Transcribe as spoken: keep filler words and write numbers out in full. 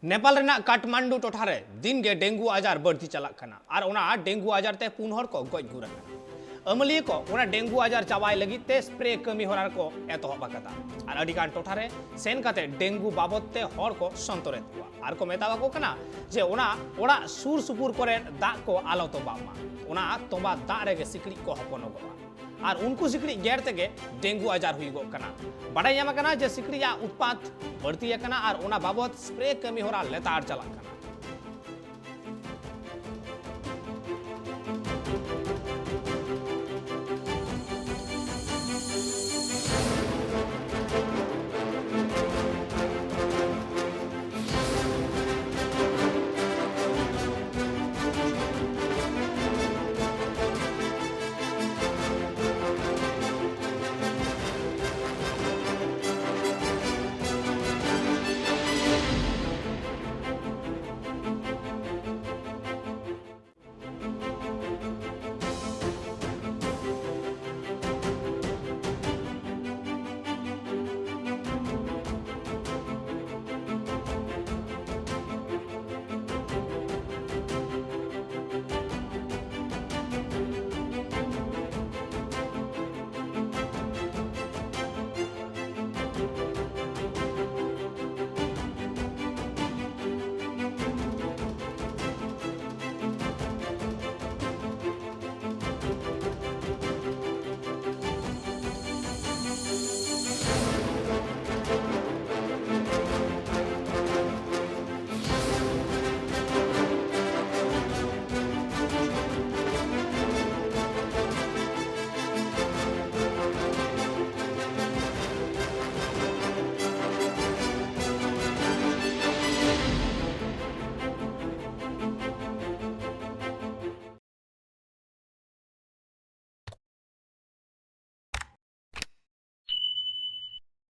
ᱱᱮᱯᱟᱞ ᱨᱮᱱᱟᱜ ᱠᱟᱴᱷᱢᱟᱱᱰᱩ ᱴᱚᱴᱷᱟ ᱨᱮ ᱫᱤᱱ ᱜᱮ ᱰᱮᱝᱜᱩ ᱟᱡᱟᱨ ᱵᱟᱹᱲᱛᱤ ᱪᱟᱞᱟᱜ ᱠᱟᱱᱟ ᱟᱨ ᱚᱱᱟ ᱰᱮᱝᱜᱩ ᱟᱡᱟᱨ ᱛᱮ ᱯᱩᱱ ᱦᱚᱲ ᱠᱚ ᱜᱚᱡ ᱜᱩᱨ ᱟᱠᱟᱱᱟ᱾ ᱟᱹᱢᱟᱹᱞᱤᱭᱟᱹ ᱠᱚ ᱚᱱᱟ ᱰᱮᱝᱜᱩ ᱟᱡᱟᱨ ᱪᱟᱵᱟᱭ ᱞᱟᱹᱜᱤᱫ ᱛᱮ ᱥᱯᱨᱮ ᱠᱟᱹᱢᱤ ᱦᱚᱨᱟ ᱠᱚ ᱮᱛᱚᱦᱚᱵ ᱟᱠᱟᱫᱟ ᱟᱨ ᱟᱹᱰᱤ ᱜᱟᱱ ᱴᱚᱴᱷᱟ ᱨᱮ ᱥᱮᱱ ᱠᱟᱛᱮ ᱰᱮᱝᱜᱩ ᱵᱟᱵᱚᱫ ᱛᱮ ᱦᱚᱲ ᱠᱚ ᱥᱚᱱᱛᱚᱨᱮᱫ ᱠᱚᱣᱟ ᱟᱨ ᱠᱚ ᱢᱮᱛᱟ ᱟᱠᱚ ᱠᱟᱱᱟ ᱡᱮ ᱚᱱᱟ ᱚᱲᱟᱜ ᱥᱩᱨ ᱥᱩᱯᱩᱨ ᱠᱚᱨᱮ ᱫᱟᱜ ᱠᱚ ᱟᱞᱚ ᱛᱚᱸᱵᱟᱜ ᱢᱟ, ᱚᱱᱟ ᱛᱚᱸᱵᱟ ᱫᱟᱜ ᱨᱮᱜᱮ ᱥᱤᱠᱲᱤᱡ ᱠᱚ ᱦᱚᱯᱚᱱᱚᱜᱚᱜᱼᱟ᱾ ᱟᱨ ᱩᱱᱠᱩ ᱥᱤᱠᱲᱤᱡ ᱜᱮᱨ ᱛᱮᱜᱮ ᱰᱮᱝᱜᱩ ᱟᱡᱟᱨ ᱦᱩᱭᱩᱜᱚᱜ ᱠᱟᱱᱟ᱾ ᱵᱟᱰᱟᱭ ᱧᱟᱢ ᱟᱠᱟᱱᱟ ᱡᱮ ᱥᱤᱠᱲᱤᱡ ᱟᱜ ᱩᱛᱯᱟᱛ ᱵᱟᱹᱲᱛᱤ ᱟᱠᱟᱱᱟ ᱟᱨ ᱚᱱᱟ ᱵᱟᱵᱚᱛ ᱥᱯᱨᱮ ᱠᱟᱹᱢᱤ ᱦᱚᱨᱟ ᱞᱮᱛᱟᱲ ᱪᱟᱞᱟᱜ ᱠᱟᱱᱟ᱾